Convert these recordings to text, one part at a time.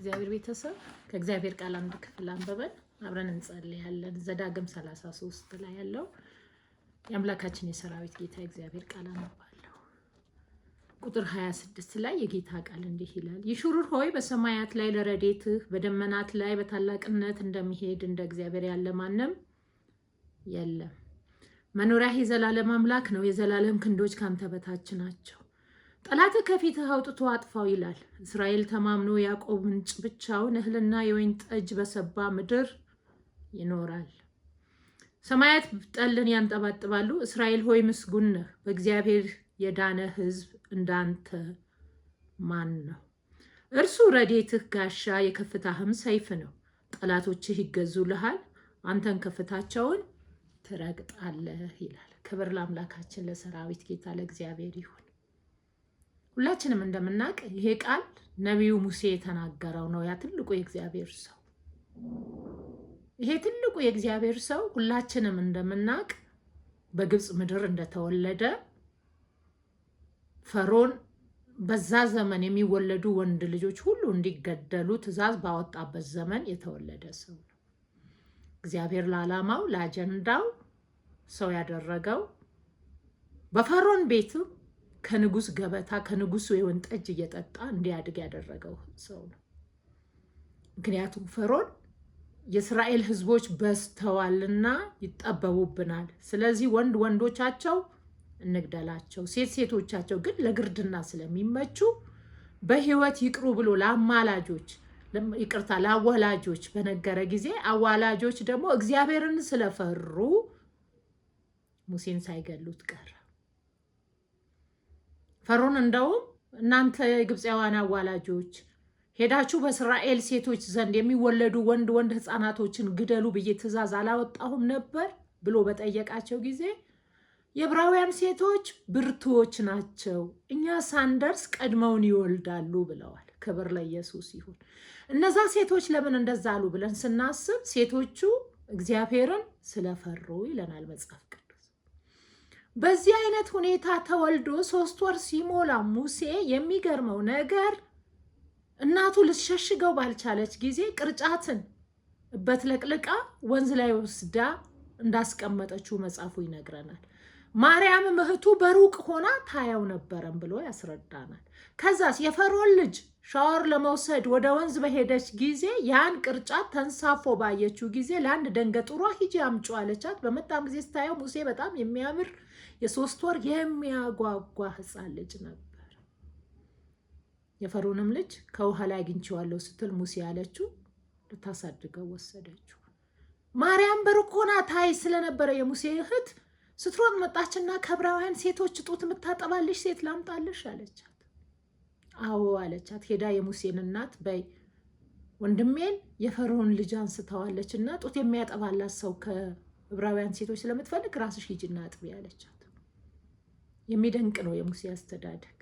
የእግዚአብሔር ቤተሰብ፣ ከእግዚአብሔር ቃል አንድ ክፍል አንብበን አብረን እንጸልያለን። ዘዳግም 33 ላይ ያለው የአምላካችን የሰራዊት ጌታ የእግዚአብሔር ቃል አነባለሁ። ቁጥር 26 ላይ የጌታ ቃል እንዲህ ይላል፣ ይሹሩር ሆይ፣ በሰማያት ላይ ለረድኤትህ በደመናት ላይ በታላቅነት እንደሚሄድ እንደ እግዚአብሔር ያለ ማንም የለም። መኖሪያህ የዘላለም አምላክ ነው፣ የዘላለም ክንዶች ካንተ በታች ናቸው። ጠላትህ ከፊትህ አውጥቶ አጥፋው ይላል። እስራኤል ተማምኖ ያዕቆብ ምንጭ ብቻውን እህልና የወይን ጠጅ በሰባ ምድር ይኖራል። ሰማያት ጠልን ያንጠባጥባሉ። እስራኤል ሆይ፣ ምስጉን ነህ። በእግዚአብሔር የዳነ ሕዝብ እንዳንተ ማን ነው? እርሱ ረድኤትህ፣ ጋሻ የከፍታህም ሰይፍ ነው። ጠላቶችህ ይገዙልሃል፣ አንተን ከፍታቸውን ትረግጣለህ ይላል። ክብር ለአምላካችን ለሰራዊት ጌታ ለእግዚአብሔር ይሁን። ሁላችንም እንደምናውቅ ይሄ ቃል ነቢዩ ሙሴ የተናገረው ነው። ያ ትልቁ የእግዚአብሔር ሰው፣ ይሄ ትልቁ የእግዚአብሔር ሰው ሁላችንም እንደምናውቅ በግብፅ ምድር እንደተወለደ፣ ፈርዖን በዛ ዘመን የሚወለዱ ወንድ ልጆች ሁሉ እንዲገደሉ ትእዛዝ ባወጣበት ዘመን የተወለደ ሰው ነው። እግዚአብሔር ለዓላማው ለአጀንዳው ሰው ያደረገው፣ በፈርዖን ቤት ከንጉስ ገበታ ከንጉሱ የወይን ጠጅ እየጠጣ እንዲያድግ ያደረገው ሰው ነው። ምክንያቱም ፈርዖን የእስራኤል ሕዝቦች በዝተዋልና ይጠበቡብናል፣ ስለዚህ ወንድ ወንዶቻቸው እንግደላቸው፣ ሴት ሴቶቻቸው ግን ለግርድና ስለሚመቹ በሕይወት ይቅሩ ብሎ ለአማላጆች፣ ይቅርታ፣ ለአዋላጆች በነገረ ጊዜ አዋላጆች ደግሞ እግዚአብሔርን ስለፈሩ ሙሴን ሳይገሉት ቀረ። ፈርዖን እንደውም እናንተ የግብፃውያን አዋላጆች፣ ሄዳችሁ በእስራኤል ሴቶች ዘንድ የሚወለዱ ወንድ ወንድ ህፃናቶችን ግደሉ ብዬ ትእዛዝ አላወጣሁም ነበር ብሎ በጠየቃቸው ጊዜ የዕብራውያን ሴቶች ብርቱዎች ናቸው፣ እኛ ሳንደርስ ቀድመውን ይወልዳሉ ብለዋል። ክብር ለኢየሱስ ይሁን። እነዛ ሴቶች ለምን እንደዛ አሉ ብለን ስናስብ ሴቶቹ እግዚአብሔርን ስለፈሩ ይለናል መጽሐፍ ቅዱስ። በዚህ አይነት ሁኔታ ተወልዶ 3 ወር ሲሞላ ሙሴ፣ የሚገርመው ነገር፣ እናቱ ልትሸሽገው ባልቻለች ጊዜ ቅርጫትን እበት ለቅልቃ ወንዝ ላይ ወስዳ እንዳስቀመጠችው መጽሐፉ ይነግረናል። ማርያምም እህቱ በሩቅ ሆና ታየው ነበረም ብሎ ያስረዳናል። ከዛስ የፈርዖን ልጅ ሻወር ለመውሰድ ወደ ወንዝ በሄደች ጊዜ ያን ቅርጫት ተንሳፎ ባየችው ጊዜ ለአንድ ደንገጡሯ ሂጂ አምጪው አለቻት። በመጣም ጊዜ ስታየው ሙሴ በጣም የሚያምር የ3 ወር የሚያጓጓ ሕፃን ልጅ ነበር። የፈርዖንም ልጅ ከውሃ ላይ አግኝቼዋለሁ ስትል ሙሴ ያለችው ልታሳድገው ወሰደችው። ማርያም በሩቅ ሆና ታይ ስለነበረ የሙሴ እህት ስትሮጥ መጣችና ከዕብራውያን ሴቶች ጡት የምታጠባልሽ ሴት ላምጣልሽ አለቻት። አዎ አለቻት። ሄዳ የሙሴን እናት በይ ወንድሜን የፈርዖን ልጅ አንስተዋለች እና ጡት የሚያጠባላት ሰው ከዕብራውያን ሴቶች ስለምትፈልግ ራስሽ ሂጂና አጥቢ አለቻት። የሚደንቅ ነው የሙሴ አስተዳደግ።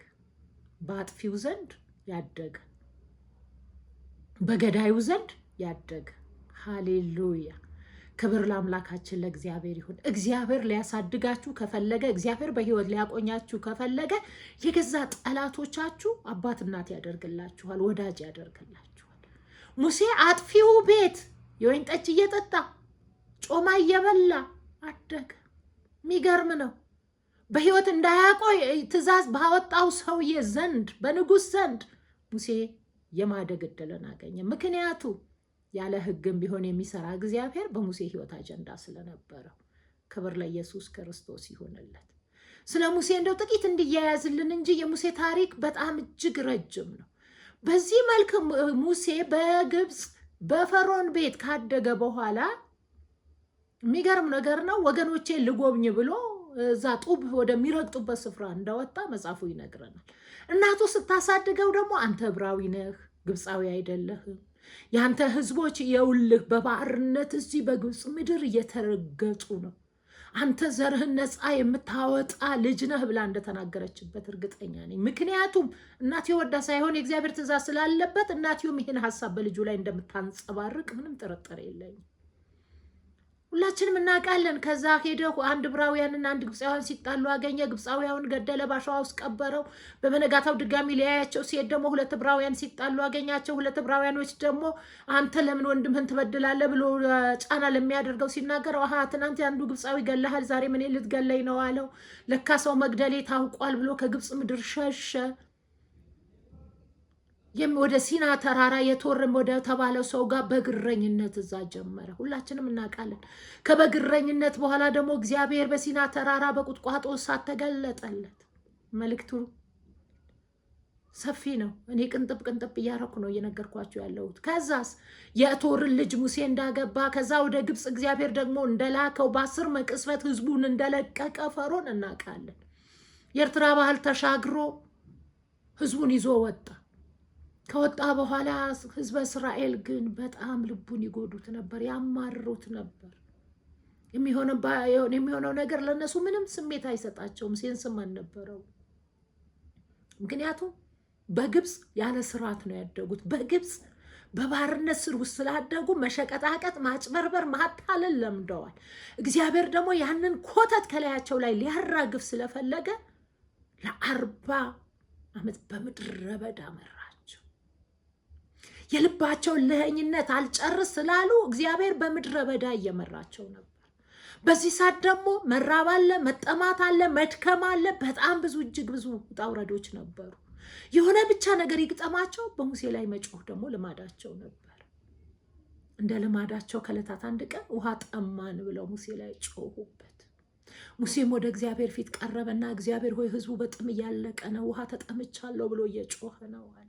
በአጥፊው ዘንድ ያደገ፣ በገዳዩ ዘንድ ያደገ። ሃሌሉያ! ክብር ለአምላካችን ለእግዚአብሔር ይሁን። እግዚአብሔር ሊያሳድጋችሁ ከፈለገ፣ እግዚአብሔር በሕይወት ሊያቆያችሁ ከፈለገ የገዛ ጠላቶቻችሁ አባት እናት ያደርግላችኋል፣ ወዳጅ ያደርግላችኋል። ሙሴ አጥፊው ቤት የወይን ጠጅ እየጠጣ ጮማ እየበላ አደገ። የሚገርም ነው። በሕይወት እንዳያቆይ ትእዛዝ ባወጣው ሰውዬ ዘንድ፣ በንጉሥ ዘንድ ሙሴ የማደግ ዕድልን አገኘ። ምክንያቱ ያለ ሕግም ቢሆን የሚሰራ እግዚአብሔር በሙሴ ሕይወት አጀንዳ ስለነበረው። ክብር ለኢየሱስ ክርስቶስ ይሁንለት። ስለ ሙሴ እንደው ጥቂት እንዲያያዝልን እንጂ የሙሴ ታሪክ በጣም እጅግ ረጅም ነው። በዚህ መልክ ሙሴ በግብፅ በፈርዖን ቤት ካደገ በኋላ የሚገርም ነገር ነው። ወገኖቼ ልጎብኝ ብሎ እዛ ጡብ ወደሚረግጡበት ስፍራ እንደወጣ መጽሐፉ ይነግረናል። እናቱ ስታሳድገው ደግሞ አንተ ዕብራዊ ነህ፣ ግብፃዊ አይደለህም። የአንተ ህዝቦች የውልህ በባርነት እዚህ በግብፅ ምድር እየተረገጡ ነው። አንተ ዘርህን ነፃ የምታወጣ ልጅ ነህ ብላ እንደተናገረችበት እርግጠኛ ነኝ። ምክንያቱም እናትየው ወዳ ሳይሆን የእግዚአብሔር ትእዛዝ ስላለበት እናትየውም ይህን ሀሳብ በልጁ ላይ እንደምታንጸባርቅ ምንም ጥርጥር የለኝም። ሁላችንም እናውቃለን። ከዛ ሄደ አንድ ዕብራውያንና አንድ ግብፃውያን ሲጣሉ አገኘ። ግብፃውያውን ገደለ፣ ባሸዋ ውስጥ ቀበረው። በመነጋታው ድጋሚ ሊያያቸው ሲሄድ ደግሞ ሁለት ዕብራውያን ሲጣሉ አገኛቸው። ሁለት ዕብራውያኖች ደግሞ አንተ ለምን ወንድምህን ትበድላለህ ብሎ ጫና ለሚያደርገው ሲናገረው፣ አሀ ትናንት የአንዱ ግብፃዊ ገለሃል፣ ዛሬ ምን ልትገለኝ ነው አለው። ለካ ሰው መግደሌ ታውቋል ብሎ ከግብፅ ምድር ሸሸ። ወደ ሲና ተራራ የቶርም ወደ ተባለው ሰው ጋር በግረኝነት እዛ ጀመረ። ሁላችንም እናውቃለን። ከበግረኝነት በኋላ ደግሞ እግዚአብሔር በሲና ተራራ በቁጥቋጦ እሳት ተገለጠለት። መልእክቱ ሰፊ ነው። እኔ ቅንጥብ ቅንጥብ እያረኩ ነው እየነገርኳቸው ያለሁት። ከዛስ የእቶርን ልጅ ሙሴ እንዳገባ፣ ከዛ ወደ ግብፅ እግዚአብሔር ደግሞ እንደላከው በ10 መቅስፈት ህዝቡን እንደለቀቀ ፈሮን እናውቃለን። የኤርትራ ባህል ተሻግሮ ህዝቡን ይዞ ወጣ። ከወጣ በኋላ ህዝበ እስራኤል ግን በጣም ልቡን ይጎዱት ነበር፣ ያማርሩት ነበር። የሚሆነው ነገር ለእነሱ ምንም ስሜት አይሰጣቸውም፣ sense ም አልነበረው። ምክንያቱም በግብፅ ያለ ስርዓት ነው ያደጉት። በግብፅ በባርነት ስር ውስጥ ስላደጉ መሸቀጣቀጥ፣ ማጭበርበር፣ ማታለል ለምደዋል። እግዚአብሔር ደግሞ ያንን ኮተት ከላያቸው ላይ ሊያራግፍ ስለፈለገ ለ40 ዓመት በምድረ በዳ መራቸው። የልባቸውን እልኸኝነት አልጨርስ ስላሉ እግዚአብሔር በምድረ በዳ እየመራቸው ነበር። በዚህ ሰዓት ደግሞ መራብ አለ፣ መጠማት አለ፣ መድከም አለ። በጣም ብዙ እጅግ ብዙ ውጣ ውረዶች ነበሩ። የሆነ ብቻ ነገር ይግጠማቸው በሙሴ ላይ መጮህ ደግሞ ልማዳቸው ነበር። እንደ ልማዳቸው ከዕለታት አንድ ቀን ውሃ ጠማን ብለው ሙሴ ላይ ጮሁበት። ሙሴም ወደ እግዚአብሔር ፊት ቀረበና እግዚአብሔር ሆይ ሕዝቡ በጥም እያለቀ ነው፣ ውሃ ተጠምቻለሁ ብሎ እየጮኸ ነው አለ።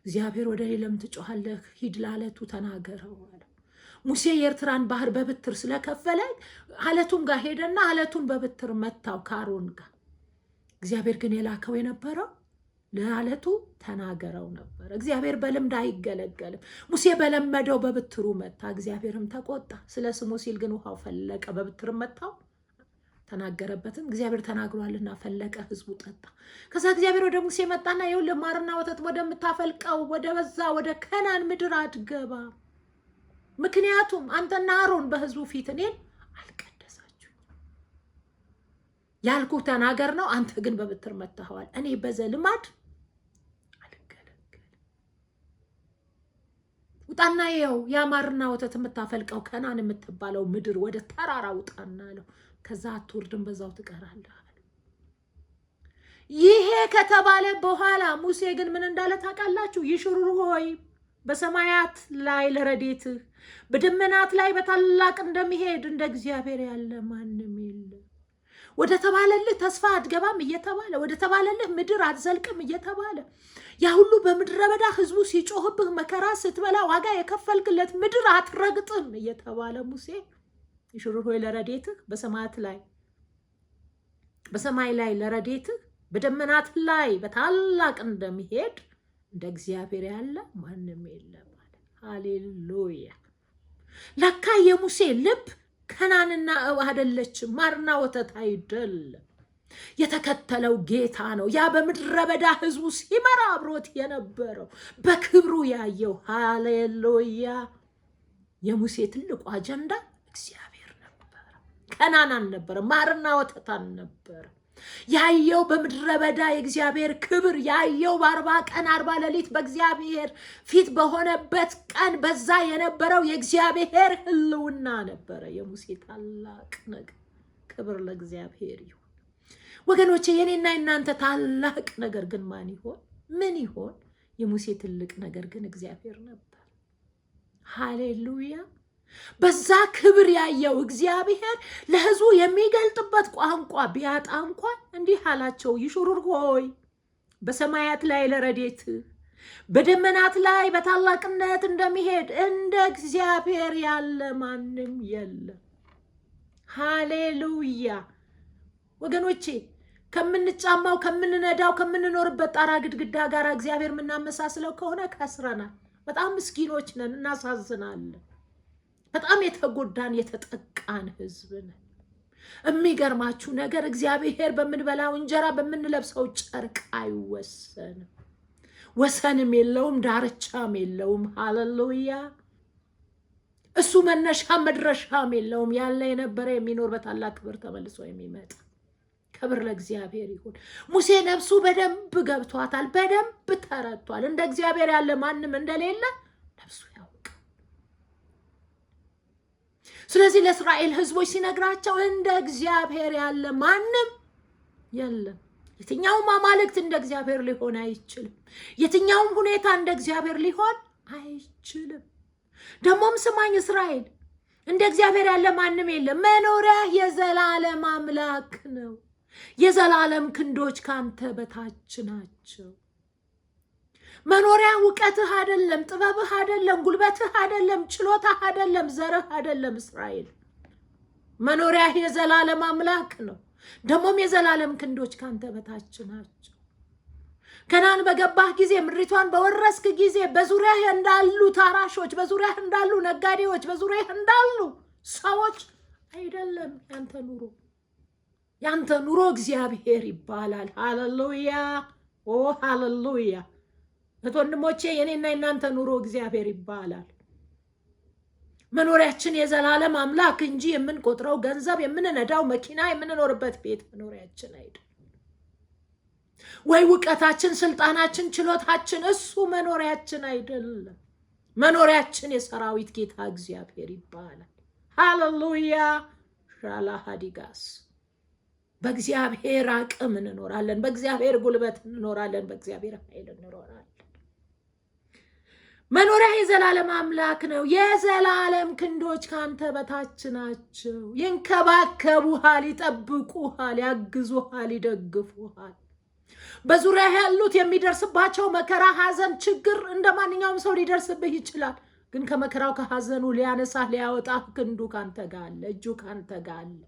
እግዚአብሔር ወደ እኔ ለምን ትጮኻለህ? ሂድ ለአለቱ ተናገረው አለ። ሙሴ የኤርትራን ባህር በብትር ስለከፈለ አለቱም ጋር ሄደና አለቱን በብትር መታው ከአሮን ጋር። እግዚአብሔር ግን የላከው የነበረው ለአለቱ ተናገረው ነበር። እግዚአብሔር በልምድ አይገለገልም። ሙሴ በለመደው በብትሩ መታ፣ እግዚአብሔርም ተቆጣ። ስለ ስሙ ሲል ግን ውሃው ፈለቀ። በብትር መታው ተናገረበትም። እግዚአብሔር ተናግሯልና ፈለቀ፣ ህዝቡ ጠጣ። ከዛ እግዚአብሔር ወደ ሙሴ መጣና ይኸውልህ ማርና ወተት ወደምታፈልቀው ወደ በዛ ወደ ከናን ምድር አትገባም። ምክንያቱም አንተና አሮን በህዝቡ ፊት እኔን አልቀደሳችሁኝም። ያልኩህ ተናገር ነው፣ አንተ ግን በብትር መታኸዋል። እኔ በዘልማድ አልገለገልም። ውጣና ይኸው የማርና ወተት የምታፈልቀው ከናን የምትባለው ምድር ወደ ተራራ ውጣና አለው። ከዛ አትወርድም፣ በዛው ትቀራለህ። ይሄ ከተባለ በኋላ ሙሴ ግን ምን እንዳለ ታውቃላችሁ? ይሽሩር ሆይ በሰማያት ላይ ለረድኤትህ በደመናት ላይ በታላቅ እንደሚሄድ እንደ እግዚአብሔር ያለ ማንም የለም። ወደ ተባለልህ ተስፋ አትገባም እየተባለ፣ ወደ ተባለልህ ምድር አትዘልቅም እየተባለ፣ ያ ሁሉ በምድረ በዳ ህዝቡ ሲጮህብህ መከራ ስትበላ ዋጋ የከፈልክለት ምድር አትረግጥም እየተባለ ሙሴ ይሽሩር ሆይ ለረድኤትህ በሰማያት ላይ በሰማይ ላይ ለረድኤትህ በደመናት ላይ በታላቅ እንደሚሄድ እንደ እግዚአብሔር ያለ ማንም የለም አለ። ሃሌሉያ! ለካ የሙሴ ልብ ከናንና አይደለችም፣ ማርና ወተት አይደለም። የተከተለው ጌታ ነው። ያ በምድረ በዳ ህዝቡ ሲመራ አብሮት የነበረው በክብሩ ያየው። ሃሌሉያ! የሙሴ ትልቁ አጀንዳ እግዚአብሔር ነበረ። ከናን አልነበረ፣ ማርና ወተት አልነበረ። ያየው በምድረ በዳ የእግዚአብሔር ክብር ያየው በ40 ቀን 40 ሌሊት በእግዚአብሔር ፊት በሆነበት ቀን በዛ የነበረው የእግዚአብሔር ሕልውና ነበረ የሙሴ ታላቅ ነገር። ክብር ለእግዚአብሔር ይሁን። ወገኖቼ የኔና የናንተ ታላቅ ነገር ግን ማን ይሆን? ምን ይሆን? የሙሴ ትልቅ ነገር ግን እግዚአብሔር ነበር። ሃሌሉያ። በዛ ክብር ያየው እግዚአብሔር ለሕዝቡ የሚገልጥበት ቋንቋ ቢያጣ እንኳን እንዲህ አላቸው፣ ይሹሩር ሆይ በሰማያት ላይ ለረድኤትህ በደመናት ላይ በታላቅነት እንደሚሄድ እንደ እግዚአብሔር ያለ ማንም የለም። ሃሌሉያ። ወገኖቼ ከምንጫማው፣ ከምንነዳው፣ ከምንኖርበት ጣራ ግድግዳ ጋር እግዚአብሔር የምናመሳስለው ከሆነ ከስረናል። በጣም ምስኪኖች ነን፣ እናሳዝናለን። በጣም የተጎዳን የተጠቃን ህዝብ ነን። የሚገርማችሁ ነገር እግዚአብሔር በምንበላው እንጀራ በምንለብሰው ጨርቅ አይወሰንም። ወሰንም የለውም፣ ዳርቻም የለውም። ሃሌሉያ። እሱ መነሻ መድረሻም የለውም። ያለ የነበረ የሚኖር በታላቅ ክብር ተመልሶ የሚመጣ ክብር ለእግዚአብሔር ይሁን። ሙሴ ነፍሱ በደንብ ገብቷታል፣ በደንብ ተረድቷል። እንደ እግዚአብሔር ያለ ማንም እንደሌለ ነፍሱ ያውቅ። ስለዚህ ለእስራኤል ሕዝቦች ሲነግራቸው እንደ እግዚአብሔር ያለ ማንም የለም። የትኛውም አማልክት እንደ እግዚአብሔር ሊሆን አይችልም። የትኛውም ሁኔታ እንደ እግዚአብሔር ሊሆን አይችልም። ደግሞም ስማኝ እስራኤል፣ እንደ እግዚአብሔር ያለ ማንም የለም። መኖሪያ የዘላለም አምላክ ነው። የዘላለም ክንዶች ካንተ በታች ናቸው። መኖሪያ እውቀትህ አይደለም፣ ጥበብህ አይደለም፣ ጉልበትህ አይደለም፣ ችሎታህ አይደለም፣ ዘርህ አይደለም። እስራኤል መኖሪያህ የዘላለም አምላክ ነው። ደግሞም የዘላለም ክንዶች ካንተ በታች ናቸው። ከነዓን በገባህ ጊዜ፣ ምድሪቷን በወረስክ ጊዜ በዙሪያህ እንዳሉ ታራሾች፣ በዙሪያህ እንዳሉ ነጋዴዎች፣ በዙሪያህ እንዳሉ ሰዎች አይደለም ያንተ ኑሮ። ያንተ ኑሮ እግዚአብሔር ይባላል። ሃሌሉያ ኦ ሃሌሉያ። እህት ወንድሞቼ፣ የኔና የናንተ ኑሮ እግዚአብሔር ይባላል። መኖሪያችን የዘላለም አምላክ እንጂ የምንቆጥረው ገንዘብ፣ የምንነዳው መኪና፣ የምንኖርበት ቤት መኖሪያችን አይደለም። ወይ እውቀታችን፣ ስልጣናችን፣ ችሎታችን እሱ መኖሪያችን አይደለም። መኖሪያችን የሰራዊት ጌታ እግዚአብሔር ይባላል። ሃሌሉያ ሻላ ሀዲጋስ። በእግዚአብሔር አቅም እንኖራለን። በእግዚአብሔር ጉልበት እንኖራለን። በእግዚአብሔር ኃይል እንኖራለን። መኖሪያ የዘላለም አምላክ ነው። የዘላለም ክንዶች ከአንተ በታች ናቸው። ይንከባከቡሃል፣ ይጠብቁሃል፣ ያግዙሃል፣ ይደግፉሃል። በዙሪያ ያሉት የሚደርስባቸው መከራ፣ ሐዘን፣ ችግር እንደ ማንኛውም ሰው ሊደርስብህ ይችላል። ግን ከመከራው ከሐዘኑ ሊያነሳህ ሊያወጣህ ክንዱ ካንተ ጋር አለ፣ እጁ ካንተ ጋር አለ።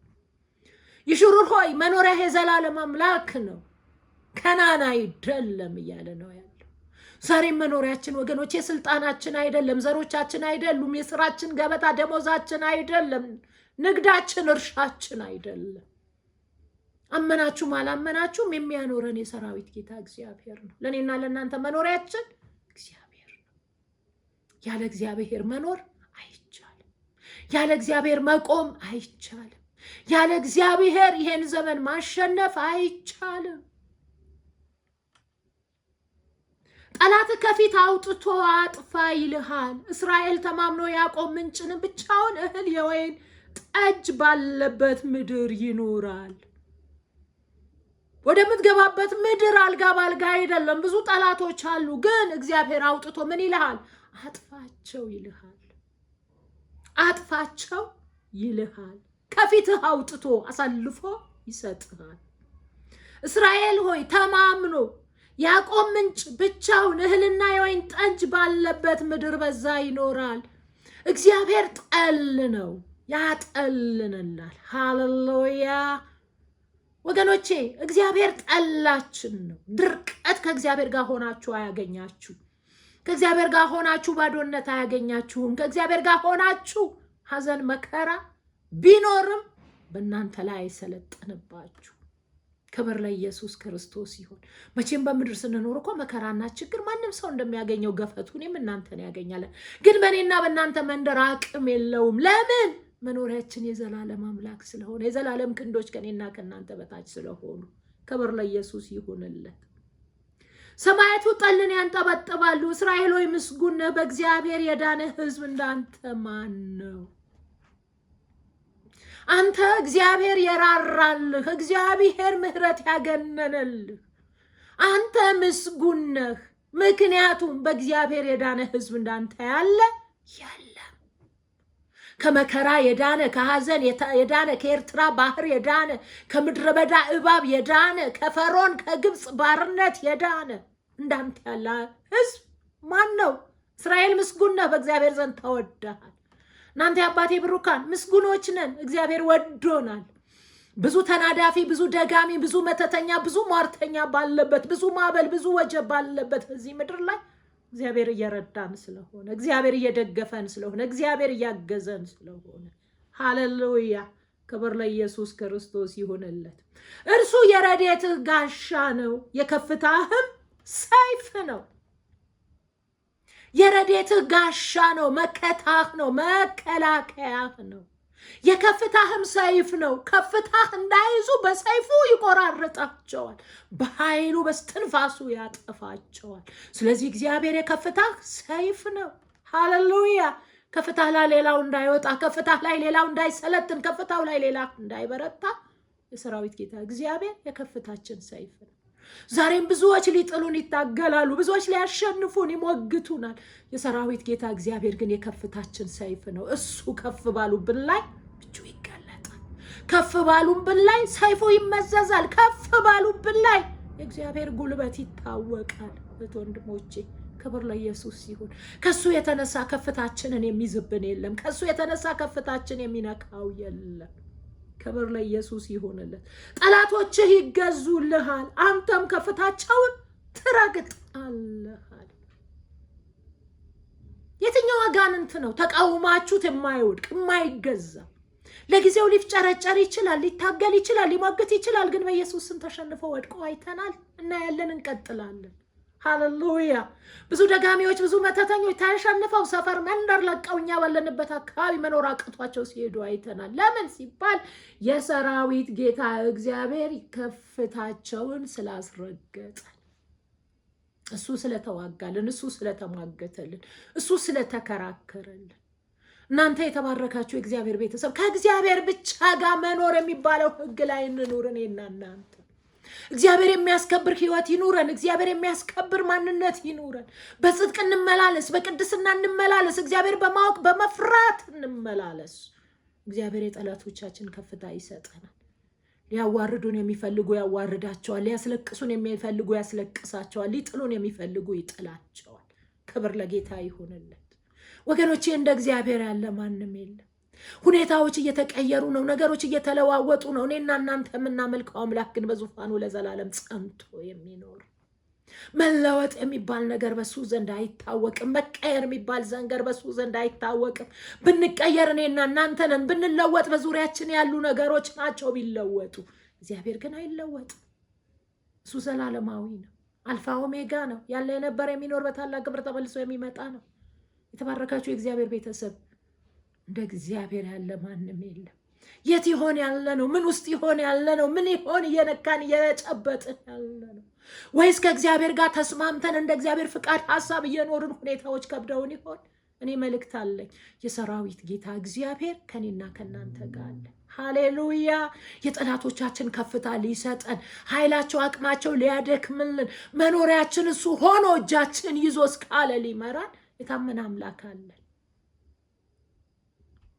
ይሹሩር ሆይ መኖሪያህ የዘላለም አምላክ ነው፣ ከናን አይደለም እያለ ነው ያለው። ዛሬም መኖሪያችን ወገኖች የስልጣናችን አይደለም፣ ዘሮቻችን አይደሉም፣ የስራችን ገበታ ደሞዛችን አይደለም፣ ንግዳችን እርሻችን አይደለም። አመናችሁም አላመናችሁም የሚያኖረን የሰራዊት ጌታ እግዚአብሔር ነው። ለእኔና ለእናንተ መኖሪያችን እግዚአብሔር ነው። ያለ እግዚአብሔር መኖር አይቻልም። ያለ እግዚአብሔር መቆም አይቻልም። ያለ እግዚአብሔር ይሄን ዘመን ማሸነፍ አይቻልም። ጠላት ከፊት አውጥቶ አጥፋ ይልሃል። እስራኤል ተማምኖ ያዕቆብ ምንጭን ብቻውን እህል የወይን ጠጅ ባለበት ምድር ይኖራል። ወደምትገባበት ምድር አልጋ ባልጋ አይደለም። ብዙ ጠላቶች አሉ። ግን እግዚአብሔር አውጥቶ ምን ይልሃል? አጥፋቸው ይልሃል። አጥፋቸው ይልሃል። ከፊትህ አውጥቶ አሳልፎ ይሰጥሃል። እስራኤል ሆይ ተማምኖ ያዕቆብ ምንጭ ብቻውን እህልና የወይን ጠጅ ባለበት ምድር በዛ ይኖራል። እግዚአብሔር ጠል ነው፣ ያጠልንናል። ሃሌሉያ ወገኖቼ፣ እግዚአብሔር ጠላችን ነው። ድርቀት ከእግዚአብሔር ጋር ሆናችሁ አያገኛችሁ። ከእግዚአብሔር ጋር ሆናችሁ ባዶነት አያገኛችሁም። ከእግዚአብሔር ጋር ሆናችሁ ሐዘን መከራ ቢኖርም በእናንተ ላይ አይሰለጥንባችሁ። ክብር ለኢየሱስ ክርስቶስ ይሁን። መቼም በምድር ስንኖር እኮ መከራና ችግር ማንም ሰው እንደሚያገኘው ገፈቱ እኔም እናንተን ያገኛለን። ግን በእኔና በእናንተ መንደር አቅም የለውም። ለምን? መኖሪያችን የዘላለም አምላክ ስለሆነ፣ የዘላለም ክንዶች ከእኔና ከእናንተ በታች ስለሆኑ። ክብር ለኢየሱስ ይሁንለት። ሰማያቱ ጠልን ያንጠበጥባሉ። እስራኤል ሆይ ምስጉን ነህ። በእግዚአብሔር የዳነ ሕዝብ እንዳንተ ማን ነው? አንተ እግዚአብሔር የራራልህ፣ እግዚአብሔር ምሕረት ያገነነልህ አንተ ምስጉን ነህ። ምክንያቱም በእግዚአብሔር የዳነ ሕዝብ እንዳንተ ያለ የለም። ከመከራ የዳነ፣ ከሐዘን የዳነ፣ ከኤርትራ ባህር የዳነ፣ ከምድረ በዳ እባብ የዳነ፣ ከፈሮን ከግብፅ ባርነት የዳነ እንዳንተ ያለ ሕዝብ ማን ነው? እስራኤል ምስጉን ነህ፣ በእግዚአብሔር ዘንድ ተወደሃል። እናንተ የአባቴ ብሩካን ምስጉኖች ነን፣ እግዚአብሔር ወዶናል። ብዙ ተናዳፊ፣ ብዙ ደጋሚ፣ ብዙ መተተኛ፣ ብዙ ሟርተኛ ባለበት፣ ብዙ ማዕበል፣ ብዙ ወጀብ ባለበት በዚህ ምድር ላይ እግዚአብሔር እየረዳን ስለሆነ፣ እግዚአብሔር እየደገፈን ስለሆነ፣ እግዚአብሔር እያገዘን ስለሆነ፣ ሃሌሉያ ክብር ለኢየሱስ ክርስቶስ ይሁንለት። እርሱ የረድኤትህ ጋሻ ነው፣ የከፍታህም ሰይፍ ነው። የረድኤትህ ጋሻ ነው፣ መከታህ ነው፣ መከላከያህ ነው። የከፍታህም ሰይፍ ነው። ከፍታህ እንዳይዙ በሰይፉ ይቆራርጣቸዋል፣ በኃይሉ በስትንፋሱ ያጠፋቸዋል። ስለዚህ እግዚአብሔር የከፍታህ ሰይፍ ነው። ሃሌሉያ! ከፍታህ ላይ ሌላው እንዳይወጣ፣ ከፍታህ ላይ ሌላው እንዳይሰለጥን፣ ከፍታው ላይ ሌላ እንዳይበረታ የሰራዊት ጌታ እግዚአብሔር የከፍታችን ሰይፍ ነው። ዛሬም ብዙዎች ሊጥሉን ይታገላሉ። ብዙዎች ሊያሸንፉን ይሞግቱናል። የሰራዊት ጌታ እግዚአብሔር ግን የከፍታችን ሰይፍ ነው። እሱ ከፍ ባሉብን ላይ እጁ ይገለጣል። ከፍ ባሉብን ላይ ሰይፉ ይመዘዛል። ከፍ ባሉብን ላይ የእግዚአብሔር ጉልበት ይታወቃል። እህት ወንድሞቼ፣ ክብር ለኢየሱስ ይሁን። ከሱ የተነሳ ከፍታችንን የሚይዝብን የለም። ከሱ የተነሳ ከፍታችን የሚነካው የለም። ክብር ለኢየሱስ ይሁንለት። ጠላቶችህ ይገዙልሃል፣ አንተም ከፍታቸውን ትረግጣለህ። የትኛው አጋንንት ነው ተቃውማችሁት የማይወድቅ የማይገዛ? ለጊዜው ሊፍጨረጨር ይችላል፣ ሊታገል ይችላል፣ ሊሟግት ይችላል። ግን በኢየሱስ ስም ተሸንፎ ወድቆ አይተናል፣ እናያለን፣ እንቀጥላለን። ሃሌሉያ! ብዙ ደጋሚዎች፣ ብዙ መተተኞች ተሸንፈው ሰፈር መንደር ለቀው እኛ ባለንበት አካባቢ መኖር አቅቷቸው ሲሄዱ አይተናል። ለምን ሲባል የሰራዊት ጌታ እግዚአብሔር ከፍታቸውን ስላስረገጠ፣ እሱ ስለተዋጋልን፣ እሱ ስለተሟገተልን፣ እሱ ስለተከራከረልን። እናንተ የተባረካችሁ የእግዚአብሔር ቤተሰብ፣ ከእግዚአብሔር ብቻ ጋር መኖር የሚባለው ሕግ ላይ እንኑር። እኔና እናንተ እግዚአብሔር የሚያስከብር ህይወት ይኑረን። እግዚአብሔር የሚያስከብር ማንነት ይኑረን። በጽድቅ እንመላለስ፣ በቅድስና እንመላለስ፣ እግዚአብሔር በማወቅ በመፍራት እንመላለስ። እግዚአብሔር የጠላቶቻችን ከፍታ ይሰጠናል። ሊያዋርዱን የሚፈልጉ ያዋርዳቸዋል። ሊያስለቅሱን የሚፈልጉ ያስለቅሳቸዋል። ሊጥሉን የሚፈልጉ ይጥላቸዋል። ክብር ለጌታ ይሁንለት። ወገኖቼ፣ እንደ እግዚአብሔር ያለ ማንም የለም። ሁኔታዎች እየተቀየሩ ነው። ነገሮች እየተለዋወጡ ነው። እኔና እናንተ የምናመልከው አምላክ ግን በዙፋኑ ለዘላለም ጸንቶ የሚኖር፣ መለወጥ የሚባል ነገር በሱ ዘንድ አይታወቅም። መቀየር የሚባል ነገር በሱ ዘንድ አይታወቅም። ብንቀየር እኔና እናንተ ነን። ብንለወጥ በዙሪያችን ያሉ ነገሮች ናቸው ቢለወጡ። እግዚአብሔር ግን አይለወጥም። እሱ ዘላለማዊ ነው። አልፋ ኦሜጋ ነው። ያለ፣ የነበረ፣ የሚኖር፣ በታላቅ ክብር ተመልሶ የሚመጣ ነው። የተባረካችሁ የእግዚአብሔር ቤተሰብ፣ እንደ እግዚአብሔር ያለ ማንም የለም። የት ይሆን ያለ ነው? ምን ውስጥ ይሆን ያለ ነው? ምን ይሆን እየነካን እየጨበጥን ያለ ነው? ወይስ ከእግዚአብሔር ጋር ተስማምተን እንደ እግዚአብሔር ፍቃድ ሀሳብ እየኖርን ሁኔታዎች ከብደውን ይሆን? እኔ መልእክት አለኝ። የሰራዊት ጌታ እግዚአብሔር ከኔና ከእናንተ ጋር አለ። ሃሌሉያ! የጠላቶቻችን ከፍታ ሊሰጠን፣ ኃይላቸው አቅማቸው ሊያደክምልን፣ መኖሪያችን እሱ ሆኖ እጃችን ይዞ እስካለ ሊመራን የታመነ አምላክ አለን።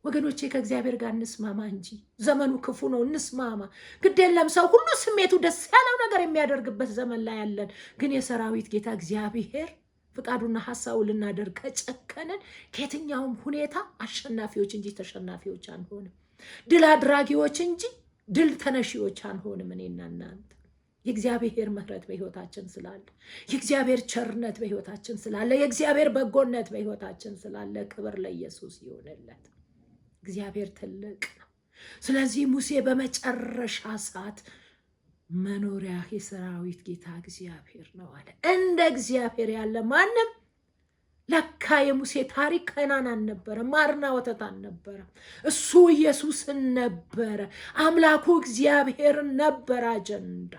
ወገኖቼ፣ ከእግዚአብሔር ጋር እንስማማ እንጂ ዘመኑ ክፉ ነው። እንስማማ። ግድ የለም፣ ሰው ሁሉ ስሜቱ ደስ ያለው ነገር የሚያደርግበት ዘመን ላይ ያለን፣ ግን የሰራዊት ጌታ እግዚአብሔር ፍቃዱና ሀሳቡ ልናደርግ ከጨከንን ከየትኛውም ሁኔታ አሸናፊዎች እንጂ ተሸናፊዎች አንሆንም። ድል አድራጊዎች እንጂ ድል ተነሺዎች አንሆንም። እኔና እናንተ የእግዚአብሔር ምሕረት በሕይወታችን ስላለ፣ የእግዚአብሔር ቸርነት በሕይወታችን ስላለ፣ የእግዚአብሔር በጎነት በሕይወታችን ስላለ ክብር ለኢየሱስ ይሁንለት። እግዚአብሔር ትልቅ ነው። ስለዚህ ሙሴ በመጨረሻ ሰዓት መኖሪያ የሰራዊት ጌታ እግዚአብሔር ነው አለ። እንደ እግዚአብሔር ያለ ማንም። ለካ የሙሴ ታሪክ ከናን አልነበረም፣ ማርና ወተት አልነበረም። እሱ ኢየሱስን ነበረ፣ አምላኩ እግዚአብሔርን ነበረ አጀንዳ።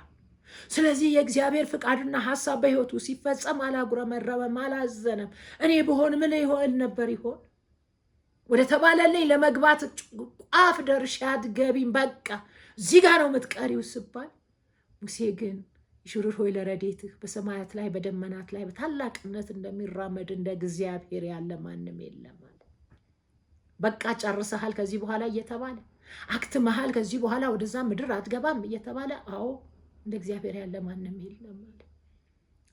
ስለዚህ የእግዚአብሔር ፍቃድና ሀሳብ በሕይወቱ ሲፈጸም አላጉረመረመም፣ አላዘነም። እኔ ብሆን ምን ይሆን ነበር ይሆን? ወደ ተባለልኝ ለመግባት ቋፍ ደርሼ አትገቢም፣ በቃ እዚህ ጋር ነው የምትቀሪው ስባል፣ ሙሴ ግን ይሹሩር ሆይ ለረዴትህ በሰማያት ላይ በደመናት ላይ በታላቅነት እንደሚራመድ እንደ እግዚአብሔር ያለ ማንም የለም አለ። በቃ ጨርሰሃል ከዚህ በኋላ እየተባለ፣ አክትመሃል ከዚህ በኋላ ወደዛ ምድር አትገባም እየተባለ፣ አዎ እንደ እግዚአብሔር ያለ ማንም የለም አለ።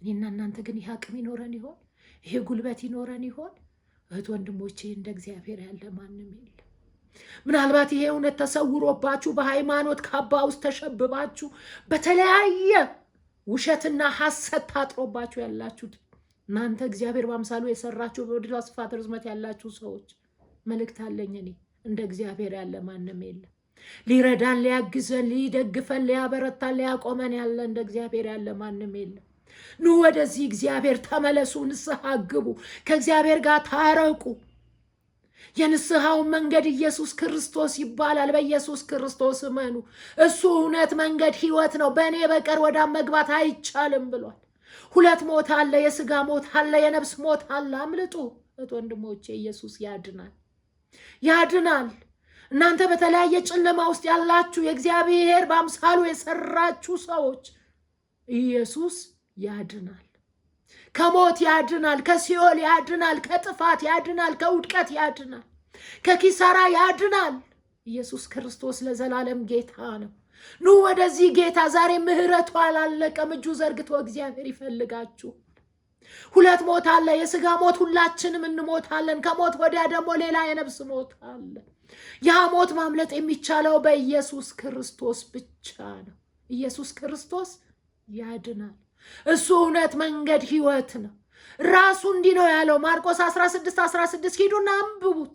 እኔና እናንተ ግን ይህ አቅም ይኖረን ይሆን? ይሄ ጉልበት ይኖረን ይሆን? እህት ወንድሞቼ፣ እንደ እግዚአብሔር ያለ ማንም የለም። ምናልባት ይሄ እውነት ተሰውሮባችሁ፣ በሃይማኖት ካባ ውስጥ ተሸብባችሁ፣ በተለያየ ውሸትና ሐሰት ታጥሮባችሁ ያላችሁት እናንተ እግዚአብሔር በአምሳሉ የሰራችሁ፣ በምድር ስፋት ርዝመት ያላችሁ ሰዎች፣ መልእክት አለኝ እኔ። እንደ እግዚአብሔር ያለ ማንም የለም። ሊረዳን፣ ሊያግዘን፣ ሊደግፈን፣ ሊያበረታን፣ ሊያቆመን ያለ እንደ እግዚአብሔር ያለ ማንም የለም። ኑ ወደዚህ እግዚአብሔር ተመለሱ፣ ንስሐ ግቡ፣ ከእግዚአብሔር ጋር ታረቁ። የንስሐውን መንገድ ኢየሱስ ክርስቶስ ይባላል። በኢየሱስ ክርስቶስ እመኑ። እሱ እውነት፣ መንገድ፣ ሕይወት ነው። በእኔ በቀር ወደ አብ መግባት አይቻልም ብሏል። ሁለት ሞት አለ፣ የስጋ ሞት አለ፣ የነፍስ ሞት አለ። አምልጡ እህት ወንድሞቼ፣ ኢየሱስ ያድናል፣ ያድናል። እናንተ በተለያየ ጨለማ ውስጥ ያላችሁ የእግዚአብሔር በአምሳሉ የሰራችሁ ሰዎች ኢየሱስ ያድናል። ከሞት ያድናል፣ ከሲኦል ያድናል፣ ከጥፋት ያድናል፣ ከውድቀት ያድናል፣ ከኪሳራ ያድናል። ኢየሱስ ክርስቶስ ለዘላለም ጌታ ነው። ኑ ወደዚህ ጌታ። ዛሬ ምሕረቱ አላለቀም። እጁ ዘርግቶ እግዚአብሔር ይፈልጋችሁ። ሁለት ሞት አለ። የስጋ ሞት ሁላችንም እንሞታለን። ከሞት ወዲያ ደግሞ ሌላ የነፍስ ሞት አለ። ያ ሞት ማምለጥ የሚቻለው በኢየሱስ ክርስቶስ ብቻ ነው። ኢየሱስ ክርስቶስ ያድናል። እሱ እውነት፣ መንገድ፣ ሕይወት ነው። ራሱ እንዲህ ነው ያለው ማርቆስ 16:16 ሂዱና አንብቡት።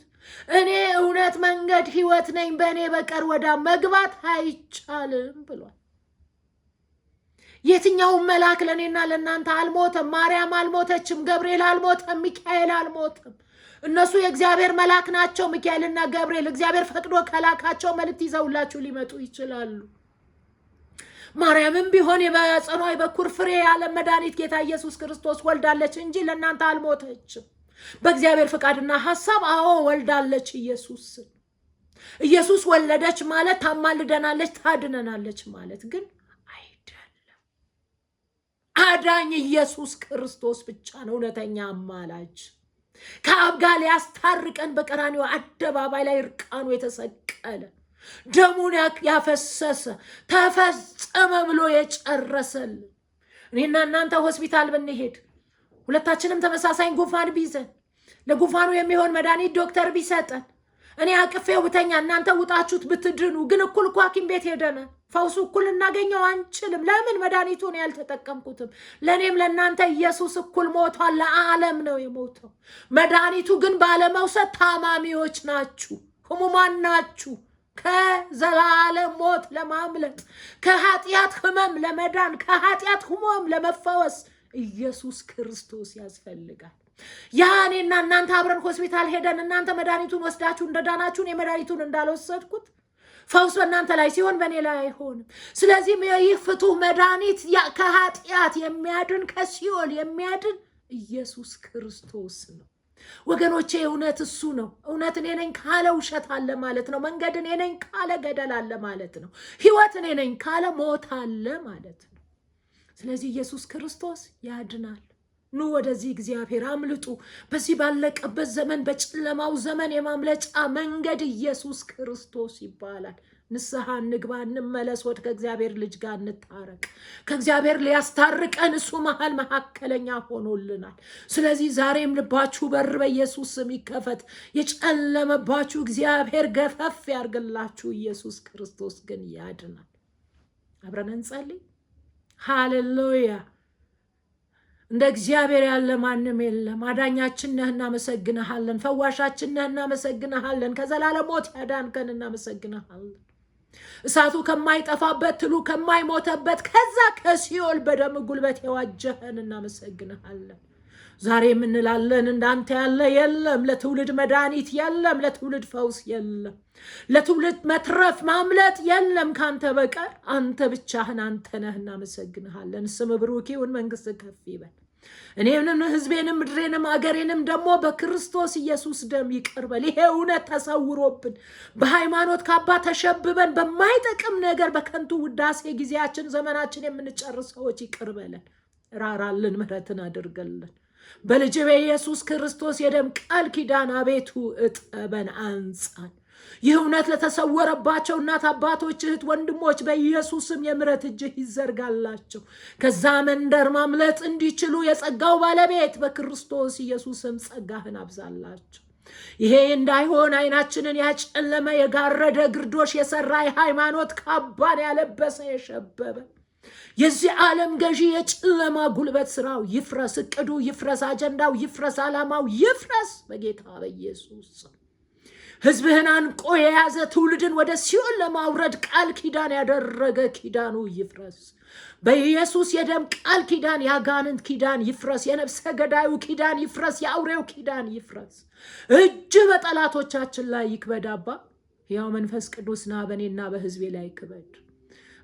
እኔ እውነት፣ መንገድ፣ ሕይወት ነኝ፣ በእኔ በቀር ወደ መግባት አይቻልም ብሏል። የትኛውም መልአክ ለእኔና ለእናንተ አልሞተም። ማርያም አልሞተችም። ገብርኤል አልሞተም። ሚካኤል አልሞተም። እነሱ የእግዚአብሔር መልአክ ናቸው። ሚካኤልና ገብርኤል እግዚአብሔር ፈቅዶ ከላካቸው መልእክት ይዘውላችሁ ሊመጡ ይችላሉ። ማርያምም ቢሆን የማኅፀኗ የበኩር ፍሬ የዓለም መድኃኒት ጌታ ኢየሱስ ክርስቶስ ወልዳለች እንጂ ለእናንተ አልሞተችም። በእግዚአብሔር ፈቃድና ሐሳብ አዎ ወልዳለች። ኢየሱስ ኢየሱስ ወለደች ማለት ታማልደናለች፣ ታድነናለች ማለት ግን አይደለም። አዳኝ ኢየሱስ ክርስቶስ ብቻ ነው እውነተኛ አማላጅ። ከአብ ጋር ሊያስታርቀን በቀራንዮ አደባባይ ላይ እርቃኑ የተሰቀለ ደሙን ያፈሰሰ ተፈጸመ ብሎ የጨረሰልን። እኔና እናንተ ሆስፒታል ብንሄድ ሁለታችንም ተመሳሳይ ጉንፋን ቢይዘን ለጉንፋኑ የሚሆን መድኃኒት ዶክተር ቢሰጠን እኔ አቅፌው ብተኛ እናንተ ውጣችሁት ብትድኑ ግን እኩል እኮ ሐኪም ቤት ሄደን ፈውሱ እኩል እናገኘው አንችልም። ለምን? መድኃኒቱን ያልተጠቀምኩትም። ለእኔም ለእናንተ ኢየሱስ እኩል ሞቷል። ለዓለም ነው የሞተው። መድኃኒቱ ግን ባለመውሰድ ታማሚዎች ናችሁ፣ ህሙማን ናችሁ። ከዘላለም ሞት ለማምለጥ ከኃጢአት ህመም ለመዳን ከኃጢአት ህመም ለመፈወስ ኢየሱስ ክርስቶስ ያስፈልጋል። ያ እኔና እናንተ አብረን ሆስፒታል ሄደን እናንተ መድኃኒቱን ወስዳችሁ እንደዳናችሁ እኔ መድኃኒቱን እንዳልወሰድኩት ፈውስ በእናንተ ላይ ሲሆን በእኔ ላይ አይሆንም። ስለዚህም ይህ ፍቱህ መድኃኒት ከኃጢአት የሚያድን ከሲኦል የሚያድን ኢየሱስ ክርስቶስ ነው። ወገኖቼ እውነት እሱ ነው። እውነት እኔ ነኝ ካለ ውሸት አለ ማለት ነው። መንገድ እኔ ነኝ ካለ ገደል አለ ማለት ነው። ሕይወት እኔ ነኝ ካለ ሞት አለ ማለት ነው። ስለዚህ ኢየሱስ ክርስቶስ ያድናል። ኑ ወደዚህ እግዚአብሔር አምልጡ። በዚህ ባለቀበት ዘመን፣ በጨለማው ዘመን የማምለጫ መንገድ ኢየሱስ ክርስቶስ ይባላል። ንስሐ እንግባ፣ እንመለስ፣ ወደ ከእግዚአብሔር ልጅ ጋር እንታረቅ። ከእግዚአብሔር ሊያስታርቀን እሱ መሀል መካከለኛ ሆኖልናል። ስለዚህ ዛሬም ልባችሁ በር በኢየሱስ ስም ይከፈት። የጨለመባችሁ እግዚአብሔር ገፈፍ ያርግላችሁ። ኢየሱስ ክርስቶስ ግን ያድናል። አብረን እንጸልይ። ሃሌሉያ። እንደ እግዚአብሔር ያለ ማንም የለም። አዳኛችን ነህ፣ እናመሰግንሃለን። ፈዋሻችን ነህ፣ እናመሰግንሃለን። ከዘላለም ሞት ያዳንከን እናመሰግንሃለን። እሳቱ ከማይጠፋበት ትሉ ከማይሞተበት ከዛ ከሲኦል በደም ጉልበት የዋጀህን እናመሰግንሃለን። ዛሬ የምንላለን እንዳንተ ያለ የለም። ለትውልድ መድኃኒት የለም። ለትውልድ ፈውስ የለም። ለትውልድ መትረፍ ማምለጥ የለም ከአንተ በቀር። አንተ ብቻህን አንተ ነህ። እናመሰግንሃለን። ስም ብሩክ ይሁን፣ መንግስት ከፍ ይበል። እኔንም ህዝቤንም ምድሬንም አገሬንም ደግሞ በክርስቶስ ኢየሱስ ደም ይቅር በል። ይሄ እውነት ተሰውሮብን በሃይማኖት ካባ ተሸብበን በማይጠቅም ነገር በከንቱ ውዳሴ ጊዜያችን ዘመናችን የምንጨርስ ሰዎች ይቅር በለን፣ ራራልን፣ ምሕረትን አድርገልን። በልጅ በኢየሱስ ክርስቶስ የደም ቃል ኪዳን አቤቱ እጠበን፣ አንጻን። ይህ እውነት ለተሰወረባቸው እናት አባቶች፣ እህት ወንድሞች በኢየሱስም የምሕረት እጅህ ይዘርጋላቸው። ከዛ መንደር ማምለጥ እንዲችሉ የጸጋው ባለቤት በክርስቶስ ኢየሱስም ጸጋህን አብዛላቸው። ይሄ እንዳይሆን ዓይናችንን ያጨለመ የጋረደ ግርዶሽ የሰራ የሃይማኖት ካባን ያለበሰ የሸበበ የዚህ ዓለም ገዢ የጨለማ ጉልበት ስራው ይፍረስ፣ እቅዱ ይፍረስ፣ አጀንዳው ይፍረስ፣ ዓላማው ይፍረስ በጌታ በኢየሱስ። ሕዝብህን አንቆ የያዘ፣ ትውልድን ወደ ሲኦል ለማውረድ ቃል ኪዳን ያደረገ ኪዳኑ ይፍረስ። በኢየሱስ የደም ቃል ኪዳን የአጋንንት ኪዳን ይፍረስ። የነፍሰ ገዳዩ ኪዳን ይፍረስ። የአውሬው ኪዳን ይፍረስ። እጅህ በጠላቶቻችን ላይ ይክበድ። አባ፣ ሕያው መንፈስ ቅዱስ ና፣ በእኔና በሕዝቤ ላይ ክበድ።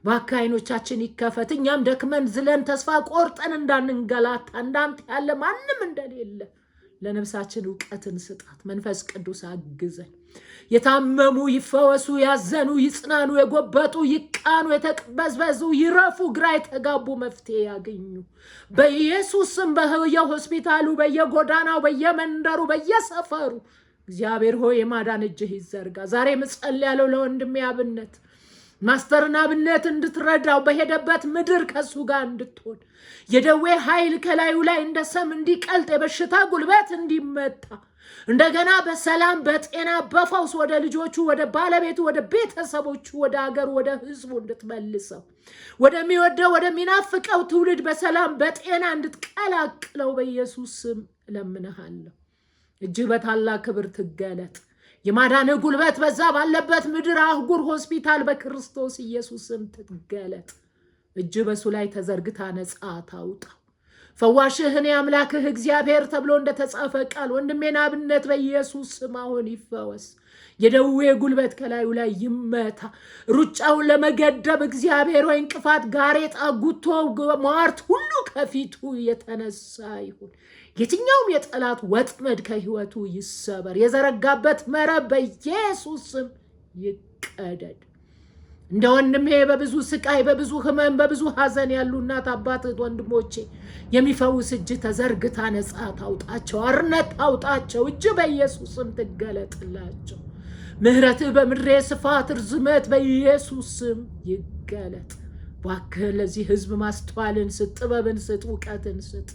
እባክህ ዓይኖቻችን ይከፈት። እኛም ደክመን ዝለን ተስፋ ቆርጠን እንዳንንገላታ፣ እንዳንተ ያለ ማንም እንደሌለ ለነፍሳችን እውቀትን ስጣት። መንፈስ ቅዱስ አግዘን። የታመሙ ይፈወሱ፣ ያዘኑ ይጽናኑ፣ የጎበጡ ይቃኑ፣ የተቅበዝበዙ ይረፉ፣ ግራ የተጋቡ መፍትሄ ያገኙ። በኢየሱስ ስም በየሆስፒታሉ፣ በየጎዳናው፣ በየመንደሩ፣ በየሰፈሩ እግዚአብሔር ሆይ የማዳን እጅህ ይዘርጋ። ዛሬ ምጸልያለሁ ለወንድሜ አብነት፣ ማስተርን አብነት፣ እንድትረዳው፣ በሄደበት ምድር ከሱ ጋር እንድትሆን፣ የደዌ ኃይል ከላዩ ላይ እንደ ሰም እንዲቀልጥ፣ የበሽታ ጉልበት እንዲመታ፣ እንደገና በሰላም፣ በጤና፣ በፈውስ ወደ ልጆቹ፣ ወደ ባለቤቱ፣ ወደ ቤተሰቦቹ፣ ወደ አገሩ፣ ወደ ህዝቡ እንድትመልሰው፣ ወደሚወደው ወደሚናፍቀው ትውልድ በሰላም በጤና እንድትቀላቅለው በኢየሱስ ስም እለምንሃለሁ። እጅህ በታላቅ ክብር ትገለጥ። የማዳንህ ጉልበት በዛ ባለበት ምድር፣ አህጉር፣ ሆስፒታል በክርስቶስ ኢየሱስ ስም ትገለጥ። እጅህ በሱ ላይ ተዘርግታ ነፃ ታውጣው። ፈዋሽህ እኔ አምላክህ እግዚአብሔር ተብሎ እንደተጻፈ ቃል ወንድሜን አብነት በኢየሱስ ስም አሁን ይፈወስ። የደዌ ጉልበት ከላዩ ላይ ይመታ። ሩጫውን ለመገደብ እግዚአብሔር ወይ እንቅፋት፣ ጋሬጣ፣ ጉቶ፣ ሟርት ሁሉ ከፊቱ የተነሳ ይሁን። የትኛውም የጠላት ወጥመድ ከህይወቱ ይሰበር። የዘረጋበት መረብ በኢየሱስ ስም ይቀደድ። እንደ ወንድሜ በብዙ ስቃይ፣ በብዙ ህመም፣ በብዙ ሐዘን ያሉ እናት፣ አባት፣ እህት፣ ወንድሞቼ የሚፈውስ እጅ ተዘርግታ ነፃ ታውጣቸው፣ አርነት ታውጣቸው። እጅ በኢየሱስ ስም ትገለጥላቸው። ምሕረትህ በምድሬ ስፋት ርዝመት በኢየሱስ ስም ይገለጥ። እባክህ ለዚህ ህዝብ ማስተዋልን ስጥ፣ ጥበብን ስጥ፣ እውቀትን ስጥ።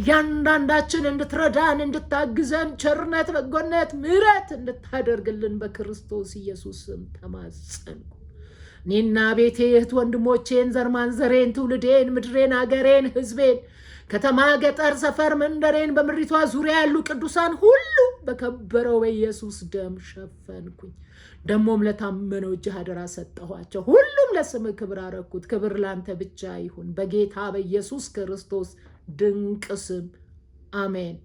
እያንዳንዳችን እንድትረዳን፣ እንድታግዘን፣ ቸርነት፣ በጎነት፣ ምሕረት እንድታደርግልን በክርስቶስ ኢየሱስ ስም ተማጸንኩ። እኔና ቤቴ፣ እህት ወንድሞቼን፣ ዘር ማንዘሬን፣ ትውልዴን፣ ምድሬን፣ አገሬን፣ ህዝቤን፣ ከተማ፣ ገጠር፣ ሰፈር፣ መንደሬን፣ በምድሪቷ ዙሪያ ያሉ ቅዱሳን ሁሉ በከበረው በኢየሱስ ደም ሸፈንኩኝ። ደሞም ለታመነው እጅህ አደራ ሰጠኋቸው። ሁሉም ለስምህ ክብር አረኩት። ክብር ላንተ ብቻ ይሁን፣ በጌታ በኢየሱስ ክርስቶስ ድንቅ ስም አሜን።